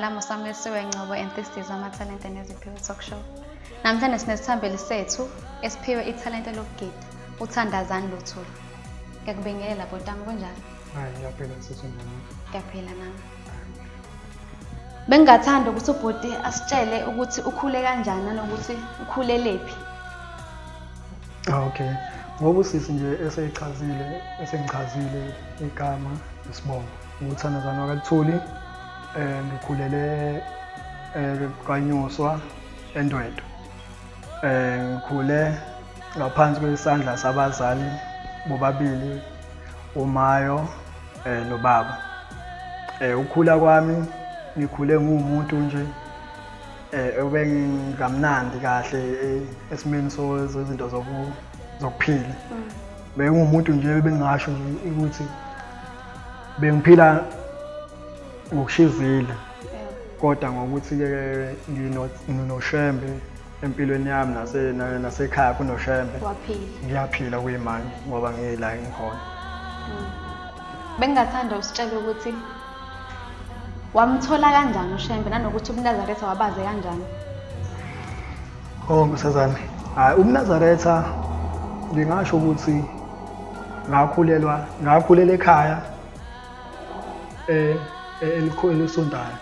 lami uSamkesiwe Ngcobo and this is Amathalente Neziphiwo Talk Show. Namhlanje sinesithambeli sethu esiphiwe ithalente lokugida, uThandazani Luthuli. Ngiyakubingelela bhuti wami, kunjani? Hayi, ngiyaphila sisi, unjani? Ngiyaphila nami. Bengingathanda ukuthi ubhuti asitshele ukuthi ukhule kanjani nanokuthi ukhulelephi. Ah, okay. Ngoba usisi nje eseyichazile, esengichazile igama nesibongo. UThandazani wakaLuthuli, ngikhulele KwaNyuswa eNdwedwe. Ngikhule ngaphansi kwesandla sabazali bobabili, uMayo nobaba. Ukukhula kwami ngikhule nguwumuntu nje obengamnandi kahle esimeni sezinto zokuphila. Bengumuntu nje bengingasho nje ukuthi bengiphila ngokushizile, kodwa ngokuthi-ke nginoShembe empilweni yami nasekhaya kunoShembe. Ngiyaphila kuyimanje ngoba ngila ngikhona. Bengingathanda usitshele ukuthi wamthola kanjani uShembe nanokuthi ubuNazaretha wabaze kanjani? Oh, nkosazane, hhayi ubuNazaretha ngingasho ukuthi ngakhulela ekhaya elisontayo.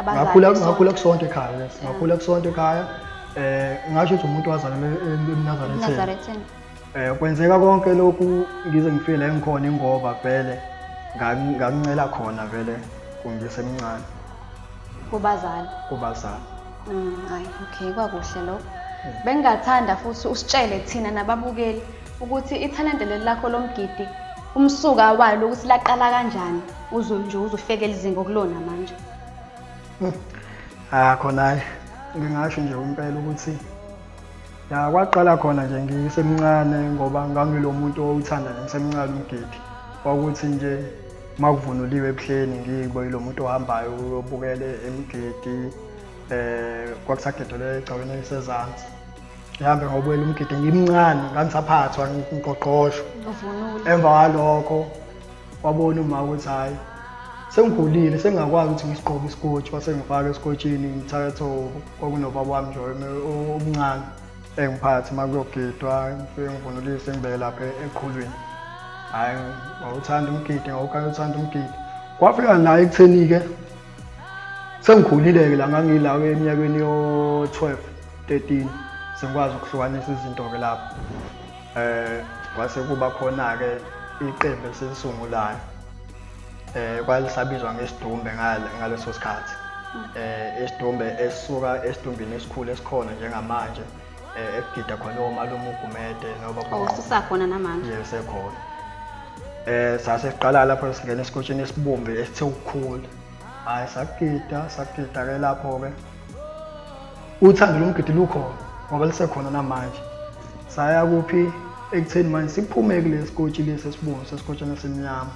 Ngakhula kusonto ekhaya, yes. Ngakhula kusonto ekhaya. Ngasho ukuthi umuntu wazalelwa ebuNazaretheni. Kwenzeka konke lokhu ngize ngifike la engikhona ingoba vele ngakuncela khona vele ngisemncane. Kubazali. Kubazali. Hayi, okay, kwakuhle lokho. Bengingathanda futhi usitshele thina nababukeli ukuthi ithalente leli lakho lomgidi umsuka walo ukuthi laqala kanjani uze nje uzufike izinga kulona manje. Ah, khona ngingasho nje impela ukuthi ya kwaqala khona nje ngisemncane ngoba ngangilo muntu owuthanda ngisemncane umgidi. Kwakuthi nje makuvunuliwe ebuhleni ngibe lo muntu ohambayo uyobukele emgidi, kwakusagedelwe egcabeni elisezansi. Ngihambe ngobuyela umgidi ngimncane, ngangisaphathwa ngiqoqosho. Emva kwalokho wabona uma ukuthi hayi sengikhulile, sengingakwazi ukuthi ngisigqoke isikotshi, wase ngifaka esikotshini ngithathe kwakunobaba wami nje omncane engiphathe uma kuyogidwa, ngifike ngivunulise ngibeke lapha eqhulwini. Hhayi, ngawuthanda umgidi, ngawuthanda umgidi. Kwafika naye ekutheni-ke sengikhulile-ke la ngangila eminyakeni yo-12, 13, sengikwazi ukuhlukanisa izinto-ke lapho. Kwase kuba khona-ke iqembu esilisungulayo. Kwalisabizwa ngesidumbe ngaleso sikhathi. Isidumbe esisuka esidumbini esikhulu esikhona njengamanje, ekugida khona omalume uGumede noba Oh, sisakhona namanje. Yebo, sekhona. Sase siqala lapho singena esikotshini esibomvu esithe ukukhula. Hhayi, sagida, sagida-ke lapho-ke. Uthando lomgidi lukhona ngoba lisekhona namanje. Saya kuphi ekutheni manje siphume kule sikotshi lesi esibomvu sesikotshana esimnyama.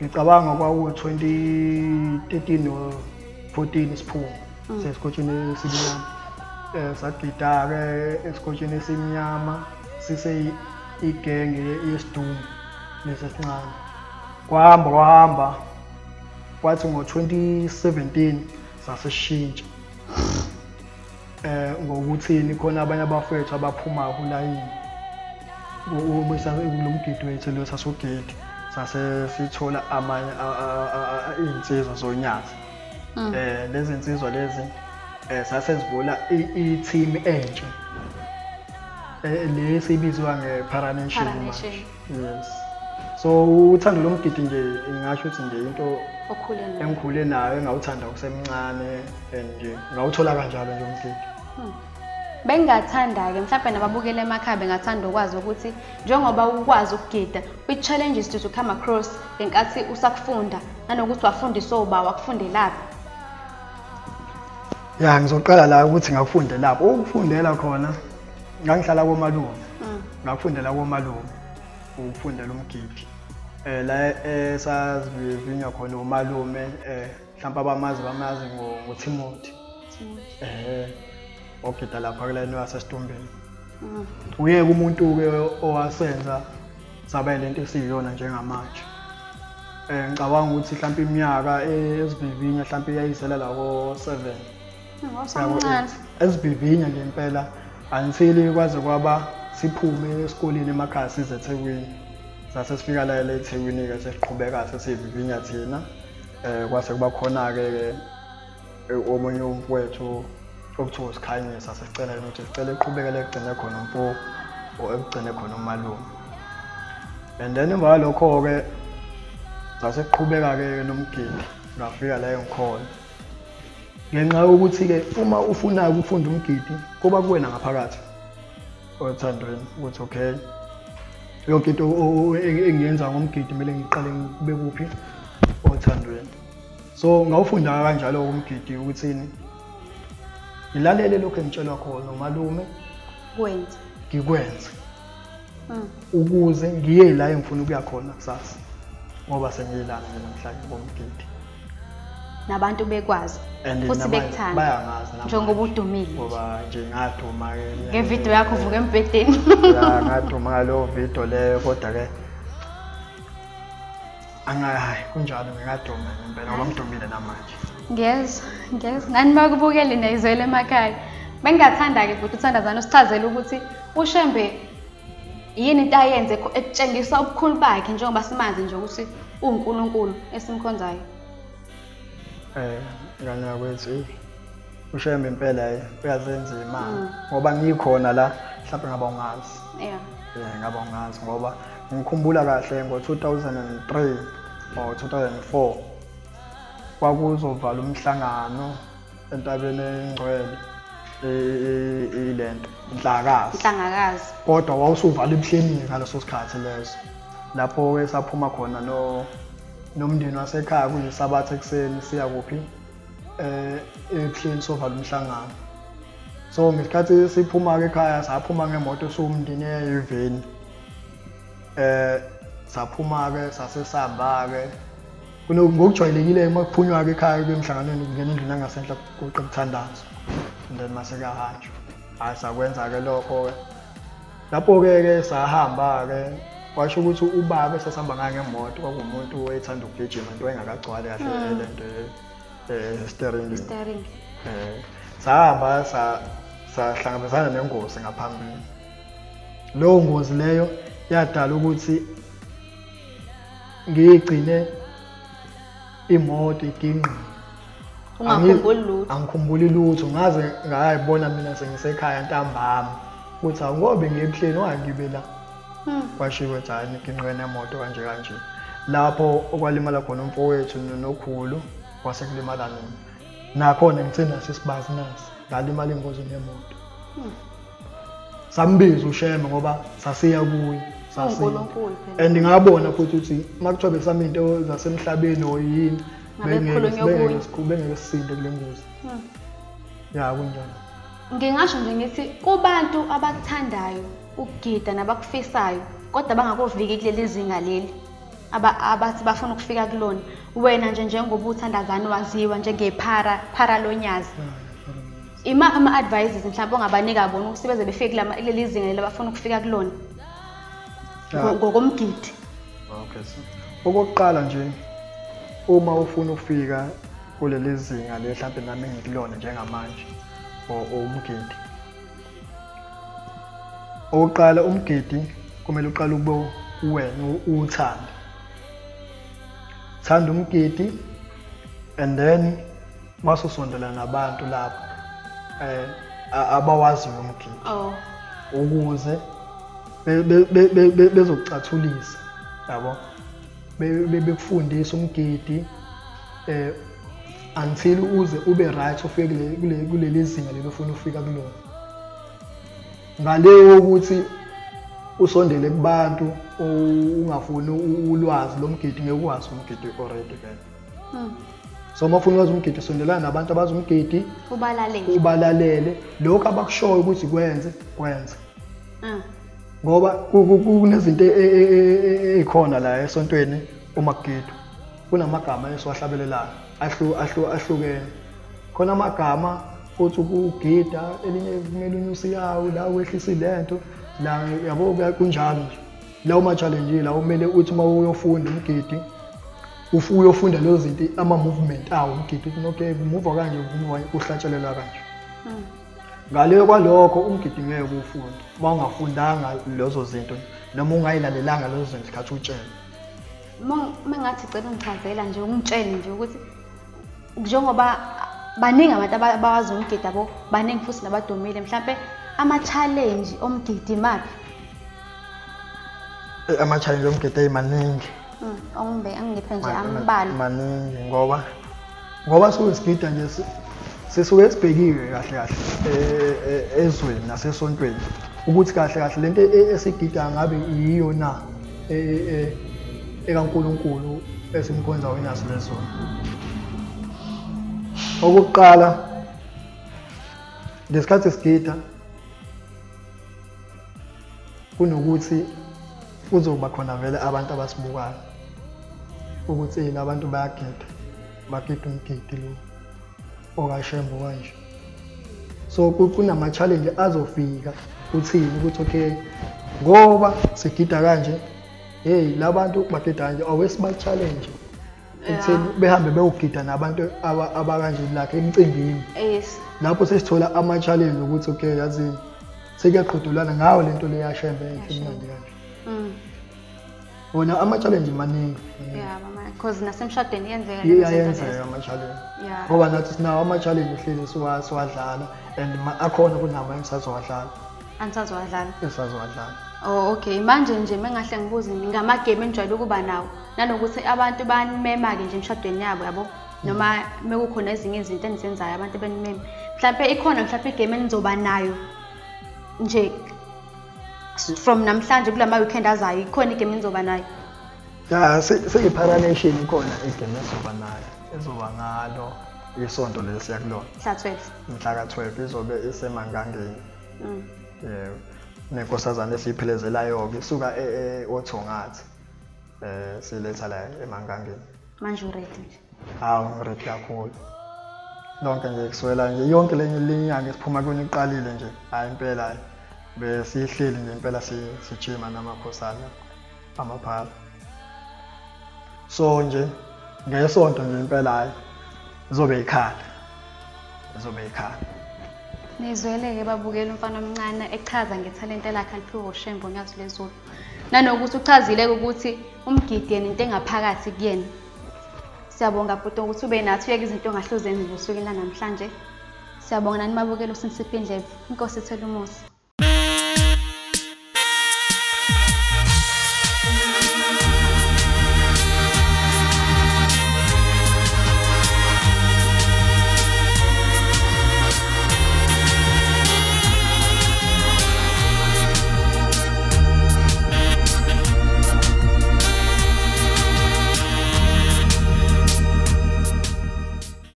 Ngicabanga kwaku-2013 or 14 siphume sesikotshini esimnyama. Sagida-ke esikotshini esimnyama sise igenge yesidumbu lesi esincane. Kwahamba kwahamba kwathi ngo-2017 sasishintsha. Ngokuthini khona abanye abafowethu abaphuma kulayini lo mgidi wethu lo sasugidi, sase sithola amanye iy'nsizwa zonyazi. Lezi nsizwa lezi sase sivula i-team entsha le esiyibizwa nge-Para Nation manje. Yes. So uthando lomgidi nje ngingasho ukuthi nje into engikhule nayo engawuthanda kusemncane and nje ngawuthola kanjalo nje umgidi. Bengingathanda-ke mhlawumbe nababukeli emakhaya bengathanda ukwazi ukuthi njengoba ukwazi ukugida, which challenges did you come across ngenkathi usakufunda nanokuthi wafundiswa uba wakufundelaphi? Ya, ngizoqala la ukuthi ngakufundelaphi. Ukufundela khona ngangihlala komalume. Ngakufundela komalume ukufundela umgidi. La esazivivinywa khona umalume, mhlawumbe abamazi bamazi ngoTimothy. Ogida lapha kulayini wasesitumbeni. Uyeke umuntu-ke owasenza saba lento esiyiyona njengamanje. Ngicabanga ukuthi mhlawumbe iminyaka ezivivinya mhlawumbe yayisela la ko 7. Awusamncane. Ezivivinya nje impela until kwaze kwaba siphume esikoleni emakhaya size eThekwini. Sase sifika la eThekwini ke sesiqhubeka sesivivinya thina. Kwase kuba khona ke omunye umfowethu okuthiwa uSikhanyisa, sasicela yena ukuthi sicela eqhubekele egcine khona umfo or ekugcine khona umalume. And then emva kwalokho-ke sasiqhubeka-ke nomgidi, ngafika la engikhona. Ngenxa yokuthi-ke uma ufuna ukufunda umgidi kuba kuwena ngaphakathi othandweni ukuthi okay, yonke into engiyenza ngomgidi kumele ngiqale ngibe kuphi othandweni. So ngawufunda kanjalo umgidi ukuthini, ngilalele lokho engitshelwa khona umalume, kwenze ngikwenze ukuze ngiye la engifuna ukuya khona kusasa, ngoba sengiyilana nje namhlanje ngomgidi. Nabantu bekwazi futhi bekuthanda, bayangazi njengoba udumile, ngoba nje ngaduma ke ngevideo yakho uvuka embhedeni. Ya, ngaduma ngaleyo video leyo, kodwa ke angayi kunjalo, ngingaduma ngempela ngoba ngidumile namanje. Ngiyezwa, ngiyezwa. Nani bakubukele niyizwele emakhaya. Bengingathanda-ke futhi uThandazani usichazele ukuthi uShembe yini into ayenze etshengisa ubukhulu bakhe njengoba simazi nje ukuthi uwuNkulunkulu esimkhonzayo. Ngane yakwethu, uShembe impela uyazenza imali ngoba ngikhona la mhlawumbe ngaba ungazi. Yeah. Ngaba ungazi ngoba ngikhumbula kahle ngo-2003 or 2004 kwakuzovala umhlangano entabeni engcwele ilento Nhlangakazi. Nhlangakazi. Kodwa wawusuvala ebuhleni ngaleso sikhathi leso. Lapho ke saphuma khona nomndeni wasekhaya kuyisabatha ekuseni siya kuphi ebuhleni sovala umhlangano. So ngesikhathi siphuma ke ekhaya saphuma ngemoto siwumndeni eyiveni. Saphuma ke sasesamba ke ngokujwayelekile uma kuphunywa ke ekhaya emhlanganweni kungena endlini yangasenhla kuqe kuthandazwa. And then mase kuyahanjwa. Hayi sakwenza ke lokho ke. Lapho ke sahamba ke kwasho ukuthi ubaba esasihamba ngayo ngemoto kwakuwumuntu owayethanda ukugijima into engakagcwali kahle lento steering. Steering. Sahamba sahlangabezana nengozi ngaphambili. Leyo ngozi leyo yadala ukuthi ngiyigcine imoto iginqile. Ungakhumbuli lutho. Angikhumbuli lutho, ngaze ngayibona mina sengisekhaya ntambama ukuthi awungobe ngiyebuhleni wangibe la. Kwashiwo ukuthi hayi ngiginqwe nemoto kanje kanje. Lapho okwalimala khona umfowethu nokhulu kwase kulimala mina. Nakhona ngithe naso isibazi nasi ngalimala engozini yemoto. Sambiza uShembe ngoba sasiya kuye. UNkulunkulu phela. And ngabona futhi ukuthi makuthiwa besami into zasemhlabeni or yini bengeke sisinde kule ngozi. Ya kunjalo. Ngingasho nje ngithi kubantu abakuthandayo ukugida nabakufisayo kodwa bangakuviki kuleli zinga leli abathi bafuna ukufika kulona, wena nje njengoba uThandazani waziwa njengephara phara lonyazi, imaphi ama-advices mhlawumbe ongabanika bona ukuthi beze befike kuleli zinga leli abafuna ukufika kulona ngokomgidi? Okay, so okokuqala nje uma ufuna ukufika kuleli zinga le mhlawumbe nami engikulona njengamanje or umgidi, okokuqala umgidi kumele uqale ube wena uwuthande, thanda umgidi, and then masusondela nabantu lapho abawaziyo umgidi ukuze bezokucathulisa, yabo, bekufundisa umgidi until uze ube right ufike kuleli zinga leli ufuna ufika kulona. Ngale ukuthi usondele kubantu ungafuni ulwazi lomgidi, ngeke ukwazi umgidi already vele. So uma ufuna ukwazi umgidi sondelana nabantu abazi umgidi, ubalalele lokho abakushoyo ukuthi kwenze kwenze. Ngoba kunezinto ezikhona la esontweni uma kugidwa kunamagama esiwahlabelelayo ahlukene. Khona amagama uthi ukugida elinye kumele unyuse yawo la wehlisa lento la, yabo, kunjalo nje. Lawo ma-challenge la kumele uthi uma uyofunda umgidi Uyofunda lezo zinto ama-movement awo umgidi ukuthi okay umuva kanje umuva uhlatshelelwa kanje. Ngale kwalokho umgidi ngeke uwufunde uma ungafundanga lezo zinto noma ungayilalelanga lezo zinto isikhathi utshele. Uma ngathi cela ungichazela nje ungitshele nje ukuthi njengoba baningi abantu abawazi umgidi yabo, baningi futhi nabadumile, mhlampe ama-challenge omgidi maphi? Ama-challenge omgidi ayimaningi. Angiphe nje ambalwa. Maningi ngoba suke sigida nje sisuke sibhekiwe kahle kahle ezweni nasesontweni ukuthi kahle kahle lento esigida ngabe yiyo na ekaNkulunkulu esimkhonza wenaso lezona. Okokuqala ngesikhathi sigida kunokuthi kuzoba khona vele abantu abasibukayo ukuthi labantu bayagida, bagida umgidi lo okaShembe kanje. So kunama-challenge azofika kuthini ukuthi okay ngoba sigida kanje, hey labantu bagida kanje, awesiba-challenge ekutheni behambe bewugida nabantu abakanje like emcimbini. Yes. Lapho sesithola ama-challenge ukuthi okay yazini sekuyaqhudulana ngawo lento le yaShembe emnandi kanje. Wona ama-challenge maningi. Yeah, because nasemshadweni iyenzeka. Iyenzeka ama-challenge. Ngoba nathi sinawo ama-challenge hlezi siwadlala and akhona kunama engisazowadlala. Anisazowadlala? Engisazowadlala. Oh okay, manje nje mengahle ngibuze ngamagame enijwayele ukuba nawo nanokuthi abantu banimema-ke nje emshadweni yabo yabo, noma mekukhona ezinye izinto enizenzayo abantu benimema. Mhlampe ikhona mhlampe igame enizoba nayo nje from namhlanje kulama weekend azayo, ikhona igame enizoba nayo? Ya, seyi-Para Nation ikhona igame ezoba nayo, ezoba ngalo isonto leli siya kulona. Mhla 12. Mhla ka-12 izobe iseMangangeni. Yebo. Nenkosazana esiyiphelezelayo-ke isuka oThongathi siletha la eMangangeni. Manje u-ready nje? Hawu, ngi-ready kakhulu. Lonke nje kuswela nje yonke le nyanga esiphuma kuyona iqalile nje, hhayi impela hhayi. Besihleli nje impela sijima namakhosana amaphala. So nje ngesonto nje impela hhayi izobe ikhala. Izobe ikhala. Nizwele-ke babukela umfana omncane echaza ngethalente lakhe aliphiwe uShembe uNyazi Lwezulu. Nanokuthi uchazile-ke ukuthi umgidi yena into engaphakathi kuyena. Siyabonga bhuti ukuthi ube nathi uyeke izinto ongahle uzenze osukwini lanamhlanje. Siyabonga nani mabukela usinisiphe indlebe. Inkosi ithele umusa.